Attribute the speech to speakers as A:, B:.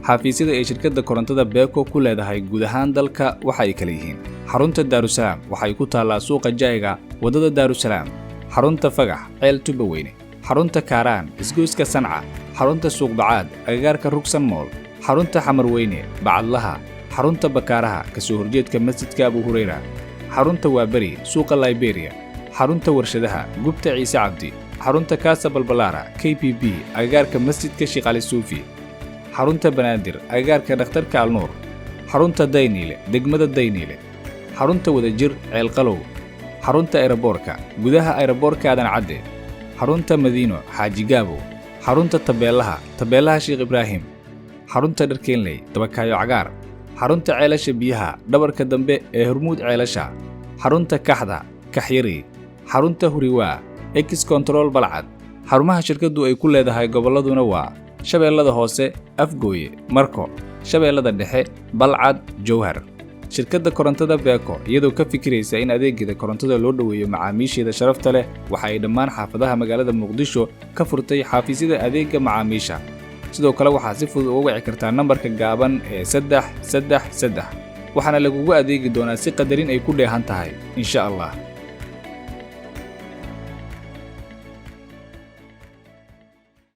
A: Xafiisyada ay shirkadda korontada BECO ku leedahay guud ahaan dalka waxa ay kala yihiin: xarunta Daarusalaam waxay ku taallaa suuqa Jayga, waddada Daarusalaam; xarunta Fagax, Ceel Tubaweyne; xarunta Kaaraan, isgoyska Sanca; xarunta Suuqbacaad, agagaarka Rugsan Mall; xarunta Xamarweyne, Bacadlaha; xarunta Bakaaraha, kasoo horjeedka Masjidka Abu Hureyra; xarunta Waaberi, suuqa Liberia; xarunta Warshadaha, Gubta Ciise Cabdi; xarunta Kaasa Balbalaara, KPB, agagaarka Masjidka Sheekh Cali Suufi; xarunta Banaadir, agagaarka dhakhtarka Alnuur; xarunta Dayniile, degmada Dayniile; xarunta Wadajir, Ceelqalow; xarunta Aeroboorka, gudaha Aeroboorka Aadan Cadde; xarunta Madiino, Xaaji Gaabo; xarunta Tabeelaha, Tabeelaha Sheekh Ibraahim; xarunta Dharkeenley, Dabakaayo Cagaar; xarunta Ceelasha Biyaha, dhabarka dambe ee Hormuud Ceelasha; xarunta Kaxda, Kaxyari; xarunta Huriwaa, Ex Control Balcad. Xarumaha shirkaddu ay ku leedahay gobolladuna waa Shabeellada Hoose, Afgooye, Marko; Shabeellada Dhexe, Balcad, Jowhar. Shirkadda korontada BECO, iyadoo ka fikiraysa in adeegeeda korontada loo dhoweeyo macaamiisheeda sharafta leh, waxa ay dhammaan xaafadaha magaalada Muqdisho ka furtay xafiisyada adeega macaamiisha. Sidoo kale waxaad si fudud uga wici kartaa nambarka gaaban ee 333, waxaana lagugu adeegi doonaa si qadarin ay ku dheehan tahay, insha Allah.